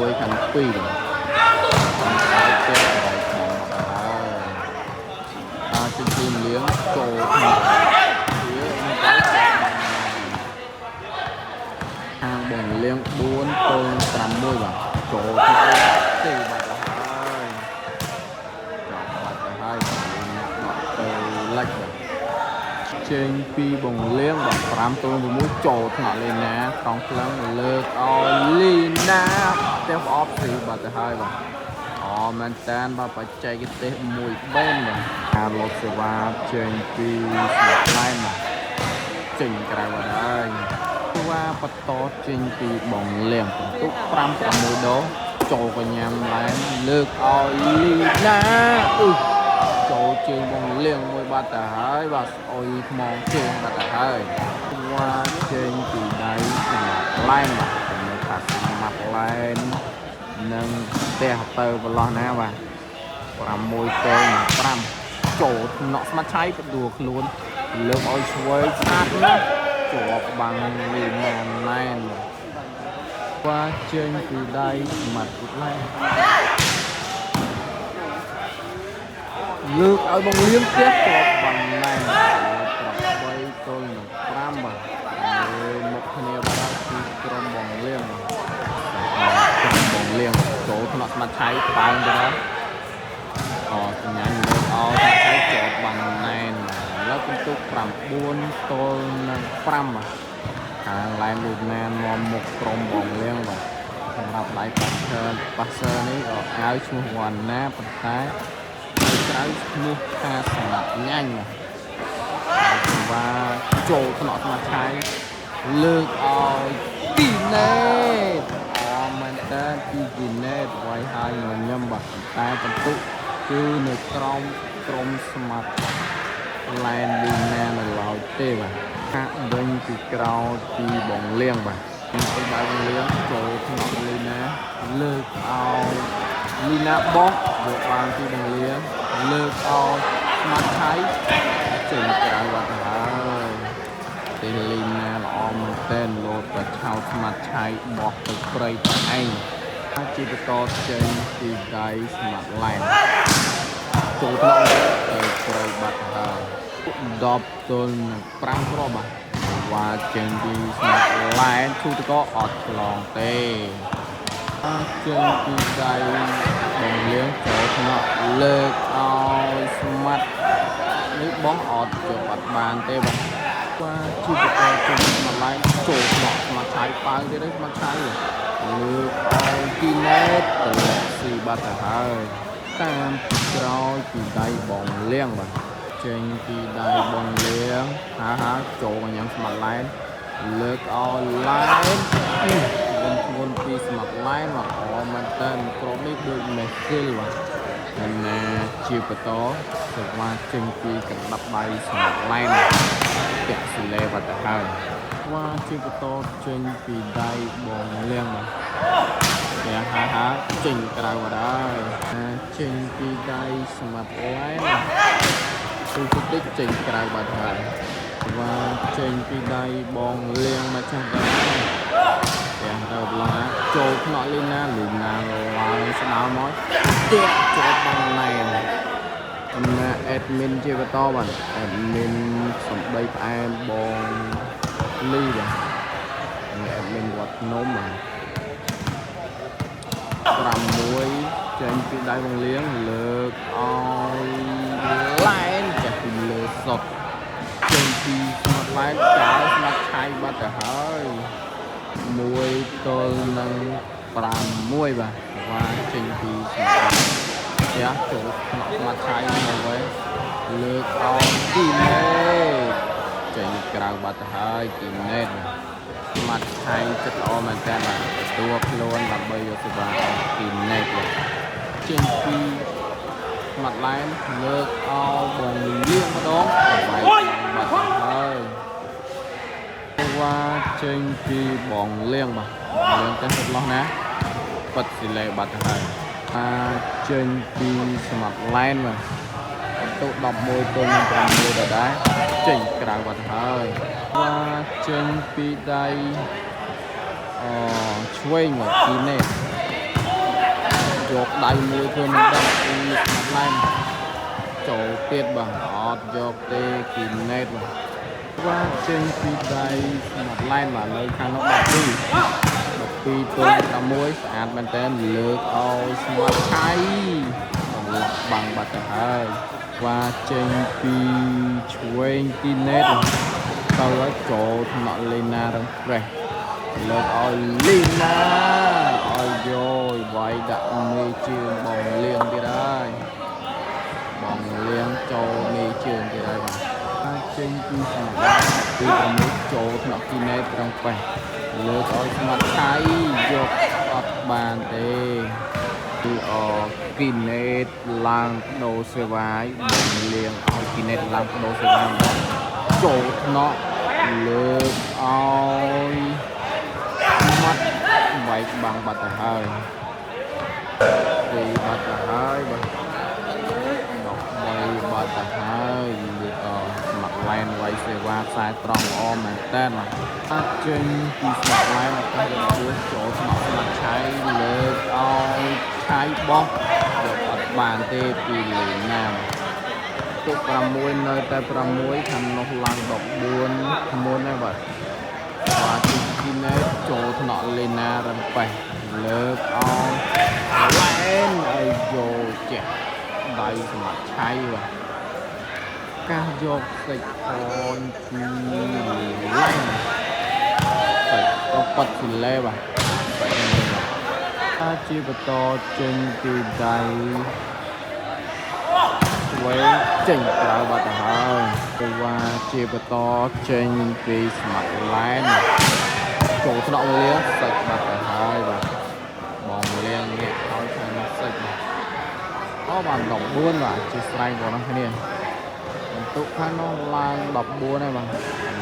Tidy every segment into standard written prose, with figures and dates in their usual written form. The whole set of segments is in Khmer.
6ខាង2បាទហើយផ្ទះបាយខាងមកហើយអាជិះទីលៀងចូលក្នុងវានឹងទៅខាងបងលៀង4ទល់6បាទចូលក្នុងទីបាត់ទៅហើយចប់បាត់ទៅហើយអ្នកដកទៅលិចបាទចេញពីបងលៀងបាទ5ទល់6ចូលថ្នាក់លេណាកង់ក្លឹងលើកឲ្យលីណាផ្ទះប្រអប់ស៊ីបាត់ទៅហើយបាទអូមែនតានបាទបច្ចេកទេសមួយបេនបាទការលុបសេវាចេញពីស្មាត់ឡែនបាទចេញក្រៅបាត់ហើយសេវាបន្តចេញពីបងលៀងបន្ទុក5 6ដងចូលកញ្ញាំឡែនលើកឲ្យលីណាអឺចូលជើងបងលៀងមួយបាត់ទៅហើយបាទស្អុយខ្មងជើងបាត់ទៅហើយសេវាចេញពីដៃស្មាត់ឡែនបាទចំណុចថាស្មាត់ឡែននិងផ្ទះទៅប្រឡោះណាបាទ6ទៅ5ចូលថ្នាក់ស្មាត់ឆៃផ្ដួលខ្លួនលើកឲ្យឆ្វេងស្អាតណាស់ជាប់បាំងលីណាណែនបាទចេញពីដៃស្មាត់ឡែនលើកឲ្យបងលៀងផ្ទះជាប់បាំងណែន8ទល់នឹង5បាទមើលមុខគ្នាបាទគឺក្រុមបងលៀងបាទក្រុមបងលៀងចូលថ្នាក់ស្មាត់ឆៃប៉ើងទៅដល់អសញ្ញាលើកឲ្យស្មាត់ឆៃជាប់បាំងណែនឥឡូវពិន្ទុ9ទល់នឹង5បាទខាងឡែនលូណាននាំមុខក្រុមបងលៀងបាទសម្រាប់ដៃប៉ាសឺនេះក៏ហៅឈ្មោះវណ្ណាប៉ុន្តែក្រៅឈ្មោះថាសម្រាប់ញ៉ាញ់បាទចូលថ្នាក់ស្មាត់ឆៃលើកឲ្យគីណេតអមែនតើពីគីណេតវាយហើយញញឹមបាទតែបន្ទុកគឺនៅក្រោមក្រុមស្មាត់ឡែនលីណានៅឡើយទេបាទហាក់វិញពីក្រោយពីបងលៀងបាទពីដៅបងលៀងចូលថ្នាក់លីណាលើកឲ្យលីណាបោះយកបានពីបងលៀងលើកឲ្យស្មាត់ឆៃចេញក្រៅបាត់ទៅហើយទេលីណាល្អមែនទែនលោតប្រឆោតស្មាត់ឆៃបោះទៅព្រៃទៅឯងជាបន្តចេញពីដៃស្មាត់ឡែនចូលថ្នាក់ទៅព្រៃបាត់ហើយ10ទល់នឹង5គ្រាប់បាទវ៉ាចេញពីស្មាត់ឡែនឈូតកអត់ឆ្លងទេចេញពីដៃបងលៀងចូលថ្នាក់លើកឲ្យស្មាត់នេះបងអត់ជាប់អត់បានទេបាទបាទជាបន្តចេញស្មាត់ឡែនចូលថ្នាក់ស្មាត់ឆៃប៉ើងទៀតទេស្មាត់ឆៃលើកឲ្យគីណេតតម្លាក់ស៊ីបាត់ទៅហើយតាមក្រោយពីដៃបងលៀងបាទចេញពីដៃបងលៀងហាហាចូលញ៉ាំស្មាត់ឡែនលើកឲ្យឡែនធ្ងន់ពីស្មាត់ឡែនបាទអមែនតើក្រុមនេះដូចមេស៊ីលបាទហើយណាជាបន្តសេវាចេញពីកណ្ដាប់ដៃស្មាត់ឡែនពាក់ស៊ីលេបាត់ទៅហើយវ៉ាជាបន្តចេញពីដៃបងលៀងបាទតែហាហាចេញក្រៅបាត់ហើយចេញពីដៃស្មាត់ឡែនទូតិចចេញក្រៅបាត់ហើយវ៉ាចេញពីដៃបងលៀងមកចាស់ដែរទាំងទៅប្លង់ចូលថ្នាក់លីណាលីណាឡើងស្ដាមមកទាក់ជាប់បងណែនអំណាអេដមីនជាបន្តបាទអេដមីនសំដីផ្អែមបងលីបាទអេដមីនវត្តភ្នំបាទ6ចេញពីដៃបងលៀងលើកឲ្យឡែនចាស់ពីលើសុតចេញពីស្មាត់ឡែនចោលស្មាត់ឆៃបាត់ទៅហើយ1ទល់នឹង6បាទវ៉ាចេញពីស្មាត់ផ្ទះចូលថ្នាក់ស្មាត់ឆៃមកវិញលើកឲ្យគីណេតចេញក្រៅបាត់ទៅហើយគីណេតស្មាត់ឆៃចិត្តល្អមែនតើបាទទទួលខ្លួនដើម្បីយកសេវាឲ្យគីណេតបាទចេញពីស្មាត់ឡែនលើកឲ្យបងលៀងម្ដងបាយបាត់ហើយវ៉ាចេញពីបងលៀងបាទលៀងតែសុទ្ធលោះណាប៉ិតស៊ីលេបាត់ទៅហើយអាចេញពីស្មាត់ឡែនបាទបន្ទុក11ទល់នឹង6ដដែលចេញក្រៅបាត់ហើយវ៉ាចេញពីដៃអឆ្វេងបាទគីណេត យកដៃមួយធ្វើមិនដឹងពីស្មាត់ឡែនចូលទៀតបាទអត់យកទេគីណេតបាទបាទចេញពីដៃស្មាត់ឡែនបាទលើខាងនោះ12 12ទល់11ស្អាតមែនតើលើកឲ្យស្មាត់ឆៃបន្លក់បាំងបាត់ទៅហើយបាទចេញពីឆ្វេងគីណេតទៅឲ្យចូលថ្នាក់លេណារឹងប្រេះលើកឲ្យលីណាឲ្យយកវាយដាក់មេជើងបងលៀងទៀតហើយបងលៀងចូលមេជើងទៀតហើយបាទអាចចេញពីស្មាត់ទី6ចូលថ្នាក់គីណេតត្រង់ប៉េះលើកឲ្យស្មាត់ឆៃយកអត់បានទេគឺអគីណេតឡើងដូរសេវាយបងលៀងឲ្យគីណេតឡើងដូរសេវាយចូលថ្នាក់លើកឲ្យមាត់បែកបាំងបាត់ទៅហើយពីបាត់ទៅហើយបាទ13បាត់ទៅហើយលើកអស្មាត់ឡែនវាយសេវាខ្សែត្រង់ល្អមែនតើបាទអាចចេញពីស្មាត់ឡែនឱកាសរបួសចូលស្មាត់ស្មាត់ឆៃលើកឲ្យឆៃបោះយកអត់បានទេពីលេណាមទុក6នៅតែ6ខាងនោះឡើង14មុនហើយបាទបាទទីណេតចូលថ្នាក់លេណារំប៉េះលើកឲ្យឡែនឲ្យយកចេះដៃស្មាត់ឆៃបាទកាសយកសាច់ផនពីឡែនសាច់ក៏ប៉ាត់ស៊ីលេបាទសាច់នេះបាទអាចជាបន្តចេញពីដៃឆ្វេងចេញក្រៅបាត់ទៅហើយទៅវ៉ាជាបន្តចេញពីស្មាត់ឡែនចូលថ្នាក់លៀងសាច់បាត់ទៅហើយបាទបងលៀងងាកឲ្យខាងនោះសាច់បាទអូបាន14បាទជាស្រ័យបងប្អូនគ្នាបន្ទុកខាងនោះឡើង14ហើយបាទ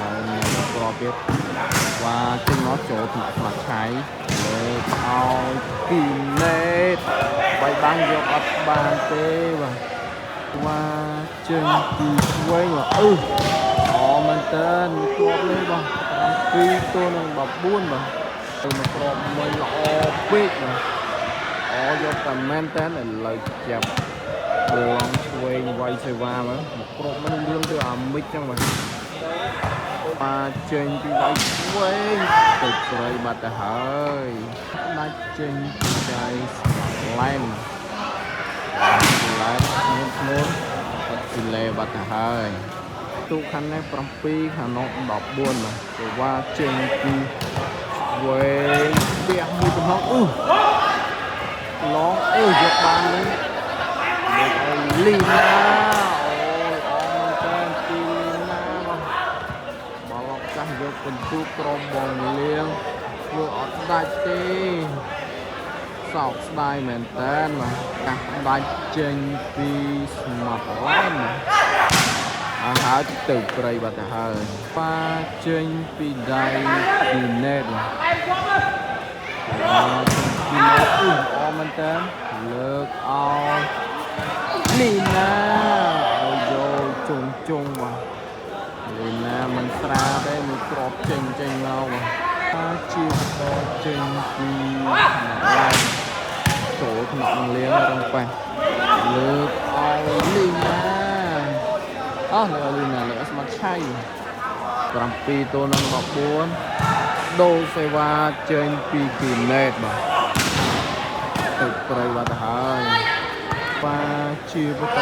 ឡើយមានក្របទៀតវ៉ាចេញមកចូលថ្នាក់ស្មាត់ឆៃលើកឲ្យគីណេតបាយបាំងយកអត់បានទេបាទវ៉ាចេញពីឆ្វេងបាទអឺអមែនតើគ្រាប់នេះបាទ7ទល់នឹង14បាទទៅមកគ្រាប់មួយល្អពេកបាទអយកតែមែនតើឥឡូវចាប់ឡងឆ្វេងវាយសេវាមកគ្រាប់មិនលឿនទៅអាមិចចឹងបាទបាទចេញពីវាយឆ្វេងទៅព្រៃបាត់ទៅហើយដាច់ចេញពីដៃឡែនឡែនធ្ងន់ធ្ងរបាត់ពីលេបាត់ទៅហើយទូខាងនេះ7ខាងនោះ14បាទសេវាចេញពីឆ្វេងផ្ទះមួយកំហុងអឺឡងអឺយកបាននេះលើកឲ្យលីណាអូយអមែនតើពីលីណាបាទបលកចាស់យកពិន្ទុក្រុមបងលៀងធ្វើអត់ដាច់ទេសោកស្ដាយមែនតើបាទកាសដាច់ចេញពីស្មាត់ឡែនអើហើយទៅព្រៃបាត់ទៅហើយប៉ាចេញពីដៃពីណេតបាទពីណេតអឺអមែនតើលើកឲ្យលីណាឲ្យយកជុងជុងបាទលីណាមិនស្រាទេមួយក្របចេញចេញមកបាទប៉ាជាបន្តចេញពីឡែនចូលថ្នាក់នឹងលៀងរងប៉េះលើកឲ្យលីណាអស់លើកឲ្យលីណាលើកឲ្យស្មាត់ឆៃ7ទល់នឹង14ដូរសេវាចេញពីគីណេតបាទទៅព្រៃបាត់ទៅហើយប៉ាជាបន្ត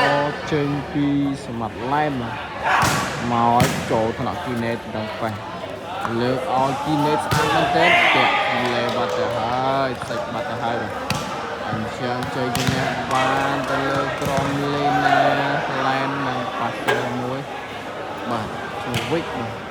ចេញពីស្មាត់ឡែនបាទមកឲ្យចូលថ្នាក់គីណេតដល់ប៉េះលើកឲ្យគីណេតស្អាតមែនទែនតាក់លេបាត់ទៅហើយសាច់បាត់ទៅហើយបាទអញ្ចឹងជ័យជំនះបានទៅលើក្រុមលេណាឡែននិងប៉ាសែមួយបាទជួយវិចបាទ